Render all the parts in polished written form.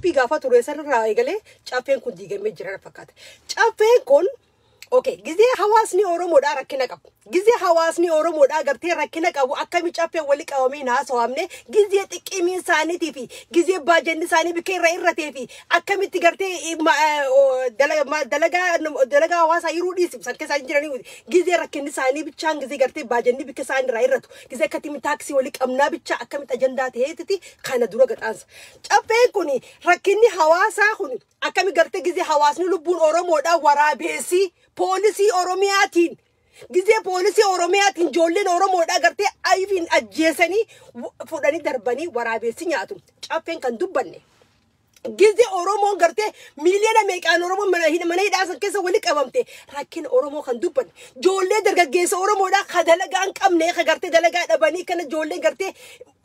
Gaafa ture sanarraa eegalee caffeen kun diigamee jira fakkaata. Caffeen kun, okay, gizee hawaasni Oromoodhaa rakkina qabu. Gizee hawaasni Oromoodhaa gartee rakkina qabu, akkami caffee walii qabamee hin haasawamne? Gizee xiqqimiin isaaniitii fi gizee baajanni isaanii bikka irra irratee fi akkamitti gartee dalagaa dalagaa hawaasaa yeroo dhiisif san keessa jiranii, gizee rakkinni isaanii bichaan, gizee gartee baajanni bikka isaanii irraa irratu, gizee akkamitti taaksii walii qabnaa bicha akkamitti ajandaa ta'eetiti kana dura gaxaansa. Caffeen kun rakkinni hawaasaa kun akkami gartee gizee hawaasni lubbuun Oromoodhaa waraabeessi poolisii Oromiyaatiin, gizee poolisii Oromiyaatiin ijoolleen Oromoodhaa gartee ayfiin ajjeesanii fudhanii darbanii waraabeessi nyaatu. Caffeen kan dubbanne. Gizee Oromoon gartee miiliyoona meeqaan Oromoon mana hidhaa san keessa walii qabamte rakkina Oromoo kan dubbanne. Ijoollee dargaggeessa Oromoodhaa ka dalagaa hin qabne, ka gartee dalagaa dhabanii kana, ijoolleen gartee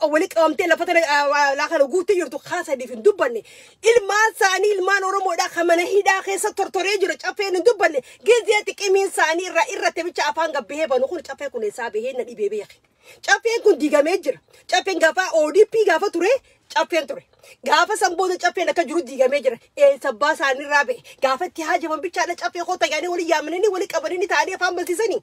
walii qabamtee lafa tana kana guuttee jirtu kaasaniif hin dubbanne. Ilmaan isaanii, ilmaan Oromoodhaa ka mana hidhaa keessa tortoree jiru caffeen hin dubbanne. Gizee xiqimiin isaanii irraa irratti bicha afaan gabbahee banu kun, caffee kun eessaa bahee na dhibee beeke. Caffeen kun diigamee jira. Caffeen gaafa ODP gaafa ture caffeen ture. Gaafa san booda caffeen akka jiru diigamee jira. Eessa abbaa isaaniirraa bahe? Gaafa itti haajaman bichaadha caffee koo tajaajilanii walii yaamanii walii qabanii ta'anii afaan balsiisanii.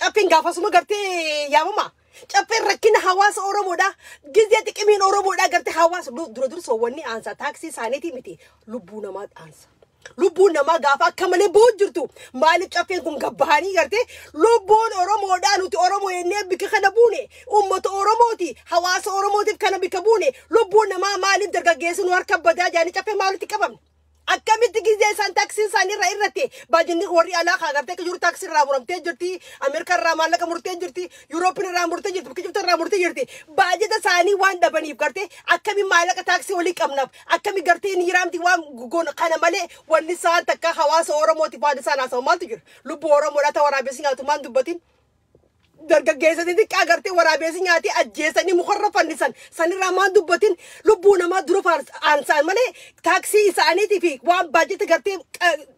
Caffeen gaafasuma gartee yaamama. Caffeen rakkina hawaasa Oromoodha. Gizee xiqimiin Oromoodha gartee hawaasa dura dursa wanni aansa taaksii isaaniitii miti, lubbuu namaa aansa. Lubbuun namaa gaafa akka malee ba'u jirtu maaliif caffeen kun gabbahanii gartee lubbuun Oromoodhaa, nuti Oromoo jennee bikka kana buune, uummata Oromooti, hawaasa Oromootiif kana bikka buune, lubbuun namaa maaliif dargaggeessi nu harka badaa jaanii caffee maalitti qabamne? Akkamitti gizee isaan taaksiin isaanii irraa irratti baajinni warri alaa kaa gartee akka jiru taaksii irraa muramtee jirti, Ameerikaa irraa maallaqa murtee jirti, Yuuroopiin irraa murtee jirti, bakka jirtu irraa murtee jirti. Baajata isaanii waan dhabaniif gartee akkami maallaqa taaksii walii qabnaaf, akkami gartee ni jiraamti waan goona kana malee, wanni isaan takka hawaasa Oromootiif waan isaan haasawu maaltu jira? Lubbuu Oromoodhaa ta waraabessi nyaatu maan dubbatin? Dargaggeessa xixiqqaa gartee waraabessi nyaatee ajjeesanii mukarra fannisan sanirraa maan dubbatin? Lubbuu namaa dura aansaan malee taaksii isaaniitii fi waan baajata gartee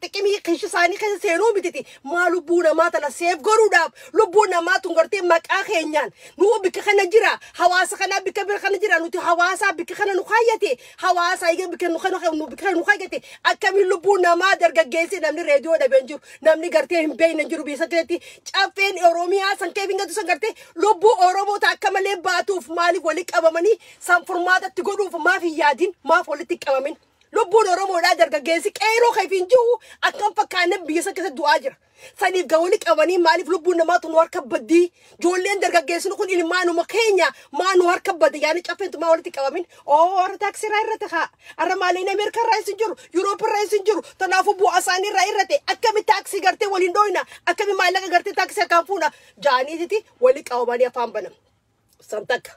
xiqimii kishi isaanii keessa seenuu mititi. Maa lubbuu namaa tana seef godhuudhaaf, lubbuu namaa tun gartee maqaa keenyaan nu bikka kana jira, hawaasa kana bikka bira kana jira, nuti hawaasaa bikka kana nu kaayyate, hawaasa egaa bikka nu kana nu bikka nu kaayyate, akkamiin lubbuu namaa dargaggeessi, namni reediyoo dhabeen jiru, namni gartee hin beekne jiru biyya keessatti, caffeen Oromiyaa san keef hin gatu san gartee lubbuu Oromoota akka malee baatuuf maaliif walii qabamanii san furmaatatti godhuuf maaf hin yaadin, maaf walitti qabamin? Lubbuun Oromoodhaa dargaggeessi qeeroo keef hin jiru akkam fakkaanne biyya san keessatti du'aa jira. Saniif ga walii qabanii maaliif lubbuun namaa tun harka baddii, ijoolleen dargaggeessinu kun ilmaanuma keenya maa nu harka badde yaani caffeentu maa walitti qabamin? Oo, warra taaksii irraa irratti haa arra maaliin Ameerikaa irraa isin jiru, Yuuroop irraa isin jiru, kanaafuu bu'aa isaanii irraa irratti akkami taaksii gartee waliin dhooyna, akkami maallaqa gartee taaksii harkaan fuuna jaaniititi walii qabamanii afaan banam. San takka.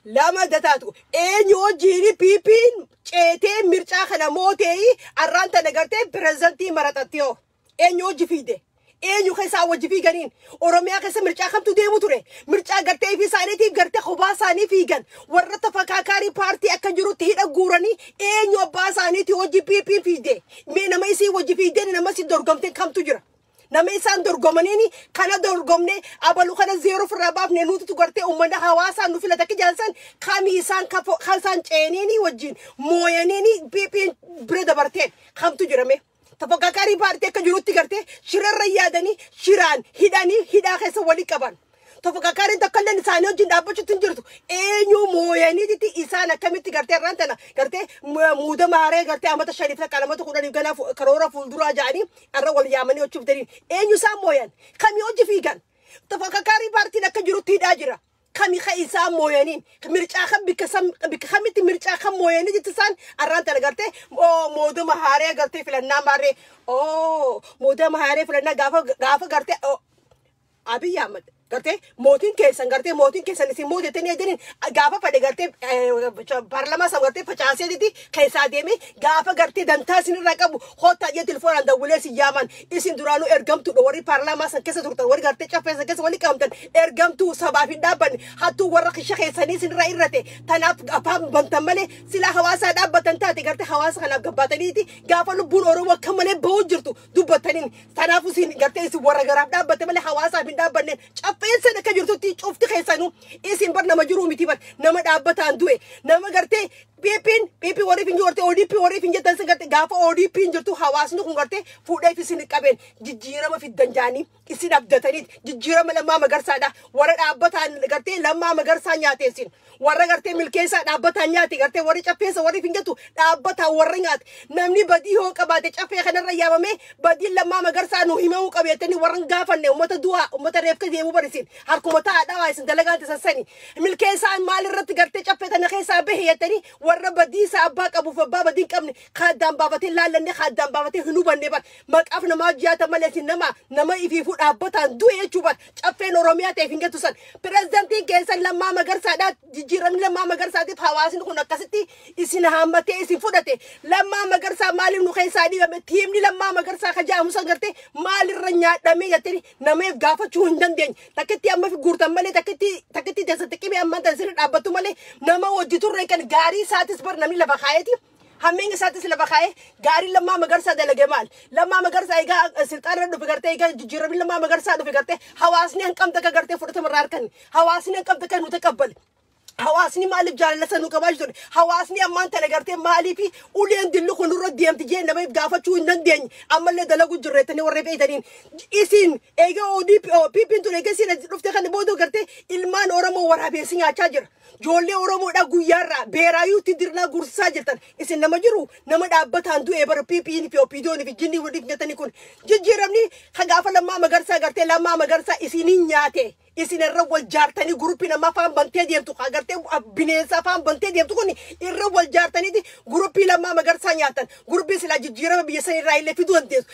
Lama dataatu eenyu wajjiin PP'n ceetee mircaa kana mootee arraan tana gartee pirezidantii maraxatti hoo? Eenyu hojii fiide? Eenyu keessaa wajji fiiganiin? Oromiyaa keessa mircaa kamtu deemu ture? Mircaa gartee fi isaaniitiif gartee kophaa isaanii fiigan, warra tafakaakaarii paartii akka jirutti hidha guuranii, eenyu abbaa isaaniitii hojii PP'n fiide? Mee nama isii wajji fiideen, nama isii dorgomteen kamtu jira? Nama isaan dorgomaniini kana dorgomne, abalu kana zeeroo ofirraa baafne, nututu gartee uummanni hawaasaan nu filata akka jaalsan kami isaan kan isaan ceeniini wajjin mooyaniini PP'n bira dabarteen kamtu jirame? Tafakaakaarii paartii akka jirutti gartee shirarra yaadanii shiraan hidhanii hidhaa keessa walii qaban. Tafakaakaariin takka illee isaanii wajjin dhaabbachuutti hin jirtu. Eenyu mooyaniititti isaan akkamitti gartee irraan tana gartee muudama haree gartee amata 5f takka lamata 10f ganaa karoora fuulduraa ja'anii irra wal yaamanii hojii fidaniin eenyu isaan mooyan? Kamii hojii fiigan? Tafakaakaarii paartiin akka jirutti hidhaa jira. Kami ka isaan mooyaniin mircaa kan bikka san bikka kamitti mircaa kan mooyanii jetti isaan arraan tana gartee moodama haaree gartee filannaa maarree moodama haaree filannaa gaafa gartee Abiy Ahmad gartee mootiin keessan gartee mootiin keessan isin mootettanii jedhaniin gaafa fedhe gartee paarlamaa san gartee facaaseetiti keessaa deemee gaafa gartee dantaa isinirraa qabu hoottaa jee telefoonaan dawwalee isin yaaman. Isin duraanuu ergamtuudha, warri paarlamaa san keessa turtan, warri gartee caffee san keessa walii qabamtan ergamtuu sabaaf hin dhaabbanne, hattuu warra kisha keessanii isinirraa irrate. Tanaaf afaan bantan malee silaa hawaasaa dhaabbatan taate gartee hawaasa kanaaf gabbaataniiti gaafa lubbuun Oromoo akka malee ba'uu jirtu dubbataniin. Tanaaf isin gartee isin warra garaaf dhaabbate malee hawaasaaf hin dhaabbanne. Caffee Caffeen sana akka jirtutti cufti keessanuu isin bar nama jiruu miti, bar nama dhaabbataan du'e, nama gartee PP'n PP warri fin jirte, ODP warri fin jettan sin garte. Gaafa ODP jirtu hawaasni kun garte fuudhee fi isin qabeen jijjiirama fiddan jaanii isin abdataniit jijjiirama Lammaa Magarsaadha. Warra dhaabbataan gartee Lammaa Magarsaa nyaate, isin warra gartee Milkeessaa dhaabbataan nyaate, gartee warri caffeessa warri fin jettu dhaabbataan warra nyaate. Namni badii hoo qabaate caffee kanarra yaamamee badiin Lammaa Magarsaa nu himamuu qabeettanii warra hin gaafanne. Ummata du'aa, ummata reefka deemuu barisin harkuma taa'aa dhawaa isin dalagaan tisassani. Milkeessaan maal irratti gartee caffee tana keessaa bahe jettanii warra badii isaa abbaa qabuuf abbaa badii hin qabne kaaddaan baafatee laallanne, kaaddaan baafatee hin hubanne. Bar maqaaf namaa jiyaata malee isin nama ifiifuu dhaabbataan du'e jechuu. Bar caffeen Oromiyaa ta'eef hin gattu san. Pirezidantiin keessan Lammaa Magarsaadha. Jijjiiramni Lammaa Magarsaatiif hawaasni kun akkasitti isin haammatee isin fudhate. Lammaa Magarsaa maaliif nu keessaa dhiibame? Tiimni Lammaa Magarsaa ka jedhamu san gartee maalirra nyaadhamee jettanii namaaf gaafachuu hin dandeenye. Takkitti amma fi guurtan malee, takkitti teessatti qibee ammaan tan sirri dhaabbattu malee, nama hojii turre kan gaarii isaatis bar namni lafa kaayeeti. Hammeenyi isaatis lafa kaa'ee, gaarii Lammaa Magarsaa dalage maal? Lammaa Magarsaa egaa silxaana dhufe, gartee egaa jijjiiramni Lammaa Magarsaa dhufe, gartee hawaasni hanqamta akka gartee fudhatama irraa harkanne, hawaasni hanqamta akka nu taqabbale. Hawaasni maaliif jaalala sanuu qabaachuu ture? Hawaasni ammaan tana gartee maaliif uleen dilli kun nurra deemti jee namaaf gaafachuu hin dandeenye. Ammallee dalaguu jirreettanii warra fe'itaniin. Isin egaa ODP PP'n tun egaa isin dhufte kana booda gartee ilmaan Oromoo waraabeessi nyaachaa jira. Ijoollee Oromoodhaa guyyaarraa beeraayyuutti dirnaa gursisaa jirtan. Isin nama jiru, nama dhaabbataan du'ee bara PP'n fi OPD'n fi jinni waliif nyatanii kun. Jijjiiramni kan gaafa Lammaa Magarsaa gartee Lammaa Magarsaa isiniin nyaate. Isin irra wal jaartanii guruppii nama afaan bantee deemtu, agartee bineensa afaan bantee deemtu kun irra wal jaartaniiti guruppii Lammaa Magarsaa nyaatan. Guruppii silaa jijjiirama biyya san irraa illee fiduu dandeessu,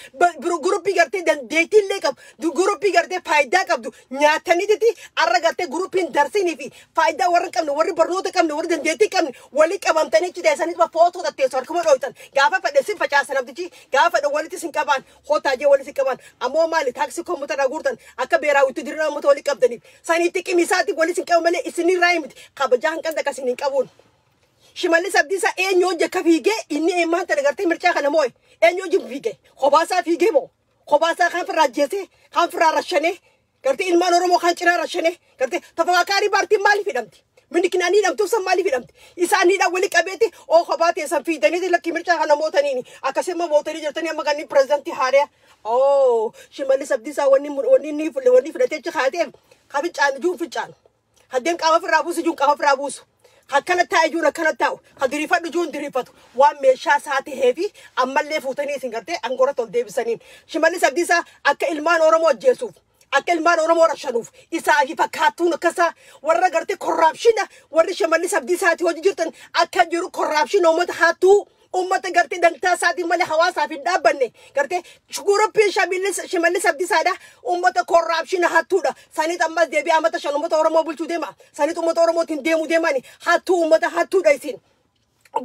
guruppii gartee dandeettii illee qabdu, guruppii gartee faayidaa qabdu nyaataniiti. Arra gartee guruppiin darsinii fi faayidaa warra hin qabne, warri barnoota qabne, warri dandeettii qabne walii qabamtanii achi teessanii footoo tatteessu, harkuma dhooytan. Gaafa fedhe sin facaasa namtichi, gaafa fedhe walitti sin qabaan, hotaa jee walitti sin qabaan. Ammoo maali taaksii kompiitara guurtan akka beeraawwitti dirree uummata walii qabdaniif saniitti qimisaatti walii sin qabu malee isinirraa miti. Kabajaa hanqan takka isin hin qabuun. Shimallis Abdiisaa eenyu hojii akka fiigee inni eenyumaan tana gartee mircaa kana moo'e? Eenyu hojii fiigee? Kophaasaa fiigee moo kophaasaa kan firraa ajjeesee, kan firraa rashanee, gartee ilmaan Oromoo kan cinaa rashanee? Gartee tafaakaarii paartiin maaliif hidhamti? Minikinaanii hidhamtuuf san maaliif hidhamti? Isaaniidhaan wali qabeeti oo kophaa teessan fiidanii lakkii mircaa kana mootaniini akkasuma mootanii jirtanii amma kanneen pirezidantii haariyaa. Oo, Shimallis Abdiisaa wanni inni wanni fudhatee achi kaateef ka fincaan ijuun fincaan. Haddeen qaama ofirraa buusu ijuun qaama ofirraa buusu. Akkana taa'e ijuun akkana taa'u. Ka diriifadhu ijuun diriifatu. Waan meeshaa isaa tahee fi ammallee fuutanii isin gartee angoora tol deebisaniin. Shimallis Abdiisaa akka ilmaan Oromoo ajjeesuuf, akka ilmaan Oromoo rashanuuf, isaa fi fakkaattuun akkasaa warra gartee corruption warri Shimallis Abdiisaati hojii jirtan akka jiru, corruption uummata hattuu, ummata gartee dantaa isaatiin malee hawaasaaf hin dhaabbanne. Gartee guruppiin Shimallis Abdiisaadha ummata corruption hattuudha. Saniit ammas deebi'ee amata 5 ummata Oromoo bulchuu deema. Saniit ummata Oromootiin deemuu deemani. Hattuu, ummata hattuudha isin.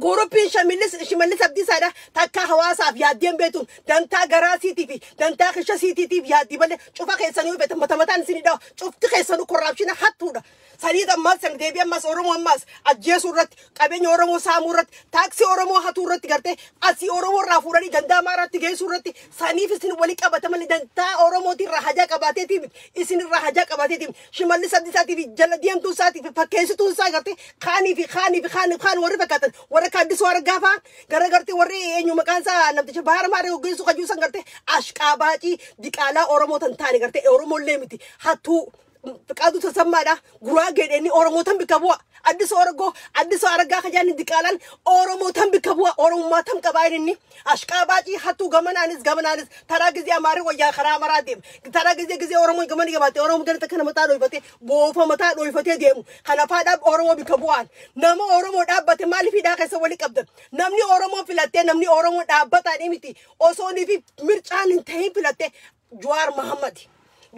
Guruppiin Shimallis Abdiisaadha takka hawaasaaf yaaddeen beektuun dantaa garaa siitii fi dantaa kisha siitiitiif yaaddii malee cufa keessanii hubatan mata mataan isinidha. Cufti keessanuu corruption hattuudha. Saniit ammas san deebii ammas Oromoo ammas ajjeesuu irratti, qabeenya Oromoo saamuu irratti, taaksii Oromoo hatuu irratti, gartee asii Oromoo irraa fuudhanii dantaa Amaaraatti geessuu irratti saniif isin walii qabataman. Dantaa Oromootii irraa hajaa qabaateetiif isin irraa hajaa qabaateetiif Shimallis Abdiisaatiif jala deemtuu isaatiif fakkeessituun isaa gartee kaanii fi kaanii fi kaanii fi kaan warri fakkaatan warra kaaddisoo argaa fa'aa gara gartee warri eenyu maqaan isaa namticha baara maaree hoggeessu kajuu san gartee ashqaabaacii diqaalaa Oromoo tan taane, gartee Oromollee miti, hattuu Fiqaaduu Tasammaadha. Guraagee inni Oromoo tan bikka bu'a. Addisoo Argoo, Addisoo Argaa kajaan diqaalaan Oromoo tan bikka bu'a. Oromummaa tam qabaa inni. Ashqaabaacii hattuu gamanaanis gamanaanis taraa gizee Amaarii wayyaa karaa maraa deema. Taraa gizee gizee Oromoo gamani gabaate Oromoo gana takka mataa dhoyfatee boofa mataa dhoyfatee deemu. Kana faadhaa Oromoo bikka bu'aan. Nama Oromoo dhaabbate maaliif hidhaa keessa walii qabdan? Namni Oromoo filattee, namni Oromoo dhaabbataan miti. Osoo fi mircaan hin ta'in filattee Jawaar Mahammad.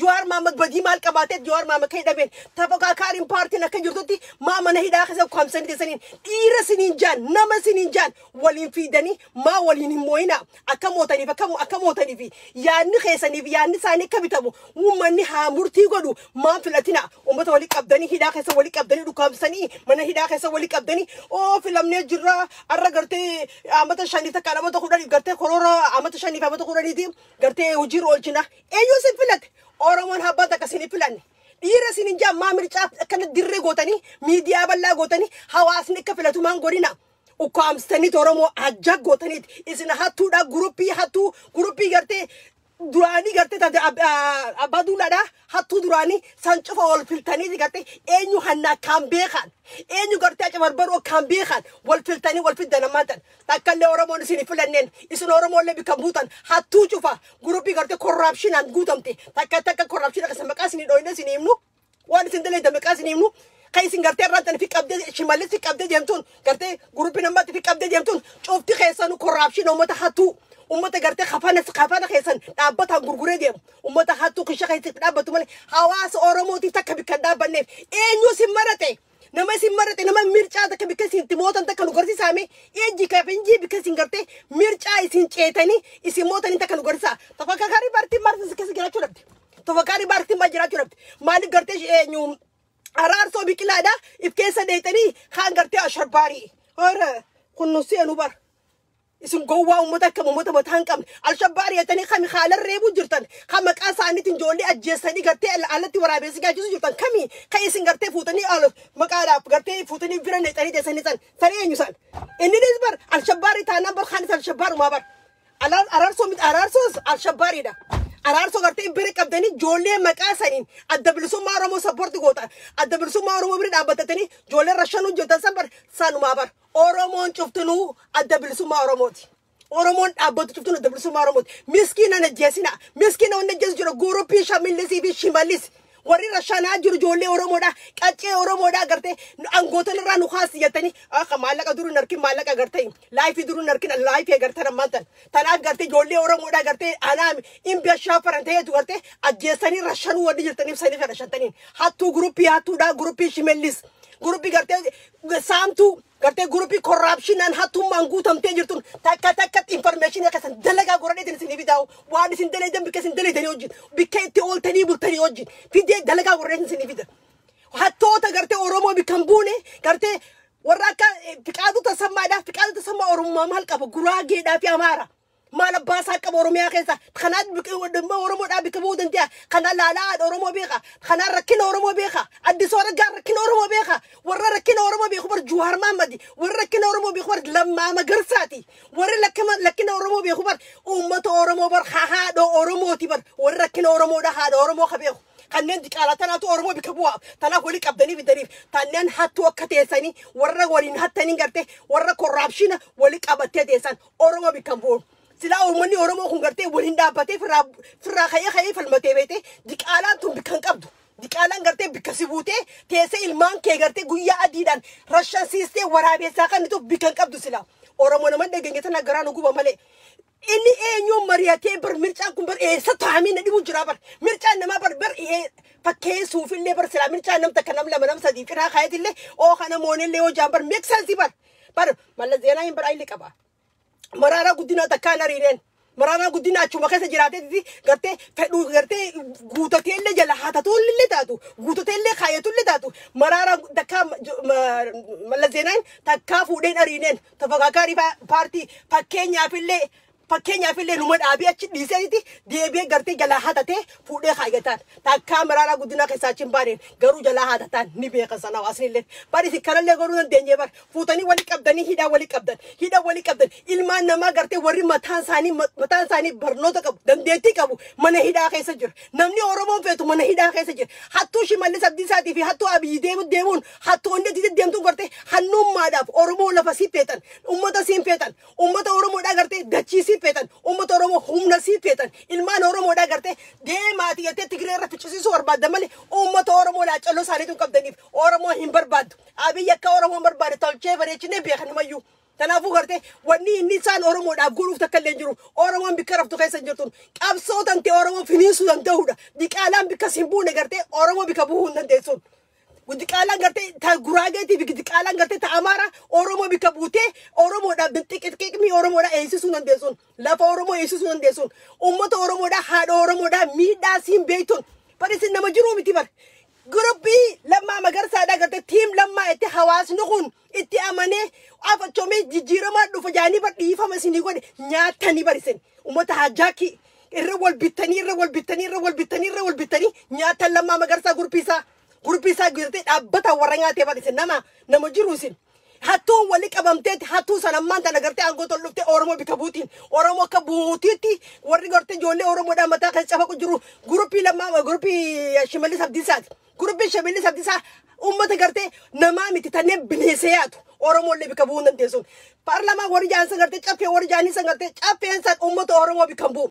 Jawaar Mahammad badii maal qabaatee Jawaar Mahammad kan hidhameen? Tafokaakaariin paartiin akka jirtutti maa mana hidhaa keessa ukkaamsanii teessaniin? Dhiira siniin jaan, nama siniin jaan waliin fiidanii maa waliin hin moo'ina? Akka mootaniif akka mootaniif yaadni keessaniif yaadni isaanii akka bitamu uummanni haa murtii godhu maan filatina? Uummata walii qabdanii hidhaa keessa walii qabdanii dhukkaamsanii mana hidhaa keessa walii qabdanii oo filamnee jirra. Arra gartee amata 5 takka amata 10 gartee koroora amata 5 amata 10ti gartee hojiirra oolchina. Eenyu sin filate? Oromoon abbaa takka sin filanne. Dhiira isin hin jaan maa mircaa akkana dirree gootanii miidiyaa bal'aa gootanii hawaasni akka filatumaan godhina. Ukkaamsitaniit Oromoo ajja gootaniit isin hattuudha guruppii hattuu guruppii gartee duraanii gartee taate abbaa duulaadha hattuu duraanii san cufa wal filtanii gartee eenyu hanna akkaan beekan eenyu gartee aca barbaruu akkaan beekan wal filtanii wal fiddan ammaan tan takkallee Oromoon isin hin filanneen isin Oromoollee bikka buutan hattuu cufa guruppii gartee korraapshinaan guutamte takka takka korraapshina keessa maqaa isin dhooyne isin himnu waan isin daleedda maqaa isin himnu kan isin gartee irraa fi qabdee Shimallis fi qabdee deemtuun gartee guruppii namaatti fi qabdee deemtuun cufti keessanuu korraapshin uummata hattuu ummata gartee kafana kafana keessan dhaabbataan gurguree deemu ummata hattuu kisha keessatti dhaabbatu malee hawaasa Oromootiif takka bikka hin dhaabbanneef eenyu isin marate nama isin marate nama mircaa takka bikka isin mootan takka nu garsiisaame ejji kafinjii bikka isin gartee mircaa isin ceetanii isin mootanii takka nu garsiisa tafakkarii paartii maartii keessa jiraachuu dhabde tafakkarii paartii maal jiraachuu dhabde maaliif gartee eenyu araarsoo biqilaadha if keessa dheeytanii kaan gartee ashabbaarii hora kun nu seenu bara isin gowwaa uummata akkam uummata mataa hin qabne alshabbaari jettanii kami haalan reebuu jirtan kan maqaa isaaniitiin ijoollee ajjeessanii gartee alatti waraabessi gaachisu jirtan kami kan isin gartee fuutanii maqaadhaaf gartee fuutanii bira neexanii teessanii san san eenyu san inninis bar alshabbaari taanaan bar kaanis alshabbaarumaa bar araarsoo miti araarsoos alshabbaariidha. Araarsoo gartee bira qabdanii ijoollee maqaa saniin adda bilisummaa Oromoo sappoorti goota adda bilisummaa Oromoo bira dhaabbatatanii ijoollee rashanuu jirtan san bar sanumaa bar Oromoon cuftinuu adda bilisummaa Oromooti. Oromoon dhaabbatu cuftinuu adda bilisummaa Oromooti. Miskiina najjeesina miskiina wanni ajjeesu jira guruppii shamillisii fi shimallis warri rashanaa jiru ijoollee Oromoodha qaccee Oromoodha gartee angoota irraa nu kaasi jettanii akka maallaqa duruu hin arkin maallaqa gartee laayifii duruu hin arkin laayifii gartee ammaan tan tanaaf gartee ijoollee Oromoodha gartee anaam hin bashaafaran ta'eetu gartee ajjeessanii rashanuu warri jirtaniif sanii rashantaniin hattuu guruppii hattuudha guruppii shimallis guruppii gartee saamtuu gartee guruppii korraapshinaan hattummaan guutamtee jirtun takka takkatti infarmeeshinii akkasaan dalagaa godhadheetiin isinii fidaa'u waan isin daleedan bikka isin daleedanii wajjin bikka itti ooltanii bultanii wajjin fidee dalagaa godhadheetiin isinii fida. Hattoota gartee Oromoo bikka hin buune gartee warra akka Fiqaaduu Tasammaadhaa Fiqaaduu Tasammaa Oromummaa maal qaba Guraageedhaa fi Amaara. Maal abbaa isaa qaba Oromiyaa keessa kanaan dhimma Oromoodhaa bikka bu'uu danda'a kanaan laalaa haadha Oromoo beeka kanaan rakkina Oromoo beeka Addisuu Araggaa rakkina Oromoo beeka warra rakkina Oromoo beeku bar Juwaar Mahaammadi warra rakkina Oromoo beeku bar Lammaa Magarsaati warri rakkina Oromoo beeku bar uummata Oromoo bar haadha Oromooti bar warri rakkina Oromoodhaa haadha Oromoo ka beeku kanneen diqaalaa tanaatu Oromoo bikka bu'aaf tanaaf walii qabdanii fidaniif tanneen hattuu akka teessanii warra waliin hattanii gartee warra korraapshina walii qabattee teessan Oromoo bikka bu'u. Silaa uummanni Oromoo kun gartee waliin dhaabbatee firraa ka'ee ka'ee falmatee beetee diqaalaan tun bikka hin qabdu. Diqaalaan gartee bikka si buutee teessee ilmaan kee gartee guyyaa adiidhaan rashansiistee waraabeessaa kan ta'u bikka hin qabdu silaa. Oromoo nama dhageenye tana garaa nu guba malee. Inni eenyuun mari'atee bar mircaan kun bar eessa taa'amee na dhibu jira bar mircaan namaa bar bar fakkeessuufillee bar silaa mircaan nam takka nam lama nam sadii cinaa kaayetillee oo kana moonillee yoo jaan bar meeksansi bar bar Mallas Zeenaa hin bar ayilli qaba. Maraaraa guddinaa takkaan ariineen maraaraa guddinaa achuma keessa jiraateeti gartee fedhuu gartee guutateellee jala haatatuullee taatu guutateellee kaayatullee taatu maraaraa takkaa Mallas Zeenaan takkaa fuudheen ariineen tafakkaakaarii paartii fakkeenyaafillee fakkeenyaafillee numa dhaabee achi dhiiseeti deebi'ee gartee jalaa hatatee fuudhee kaayataan takkaa maraaraa guddinaa keessaa achi hin baaneen garuu jalaa hatataan ni beekan sana hawaasni illee bari isin kanallee godhuu dandeenye bar fuutanii walii qabdanii hidhaa walii qabdan hidhaa walii qabdan ilmaan namaa gartee warri mataan isaanii mataan isaanii barnoota qabu dandeettii qabu mana hidhaa keessa jira namni Oromoon feetu mana hidhaa keessa jira hattuu Shimallis Abdiisaatii fi hattuu Abiyyi deemu deemuun hattuu onni itti deemtuun gartee hannummaadhaaf Oromoo lafa sii feetan uummata siin feetan uummata Oromoodhaa gartee dachii sii feetan uummata Oromoo humna sii feetan ilmaan Oromoodhaa gartee deemaati jettee Tigree irra ficcisiisuu barbaadda malee uummata Oromoodhaa calloo isaaniitu hin qabdaniif Oromoo hin barbaaddu Abiyyi akka Oromoo hin barbaadde tolchee bareechinee beekan mayyuu. Kanaafuu gartee wanni inni isaan Oromoodhaaf godhuuf takka illee hin jiru. Oromoon bikka raftu keessa hin jirtu. Qabsoo tantee Oromoo finiinsuu danda'uudha. Diqaalaan bikka siin buune gartee Oromoo bikka bu'uu hin dandeessuun. Diqaalaan gartee ta Guraageetii fi diqaalaan gartee ta Amaaraa Oromoo bikka buutee Oromoodhaaf xixiqqii Oromoodhaa eegsisuu dandeessuun. Lafa Oromoo eegsisuu dandeessuun. Uummata Oromoodhaa haadha Oromoodhaa miidhaa siin beektuun. Bari isin nama jiruu miti bar. Guruppii Lammaa Magarsaadhaa gartee tiim Lammaa itti hawaasni kun itti amanee afachoomee jijjiiramaa dhufa jaanii bar dhiifama isinii godhe nyaatanii bar isin. Uummata hajjaakii. Irra wal bittanii, irra wal bittanii, irra wal bittanii, irra wal bittanii nyaatan. Lammaa Magarsaa gurpii isaa gartee dhaabbata warra nyaatee badhise nama jiru isin. Hattuun wali qabamteeti hattuu sana ammaan tana gartee aangoo tol dhuftee Oromoo bika buutiin Oromoo akka buutiitti warri gartee ijoollee Oromoodhaan mataa kan cafaqu jiru guruppii Lammaa, guruppii Shimallis Abdiisaati. Guruppiin Shimallis Abdiisaa uummata gartee namaa miti, tanneen bineensee yaatu Oromollee bika bu'uu hin dandeessuun. Paarlaamaa warri jaansa gartee caffee warri jaanii san gartee caffeen san uummata Oromoo bika hin bu'u.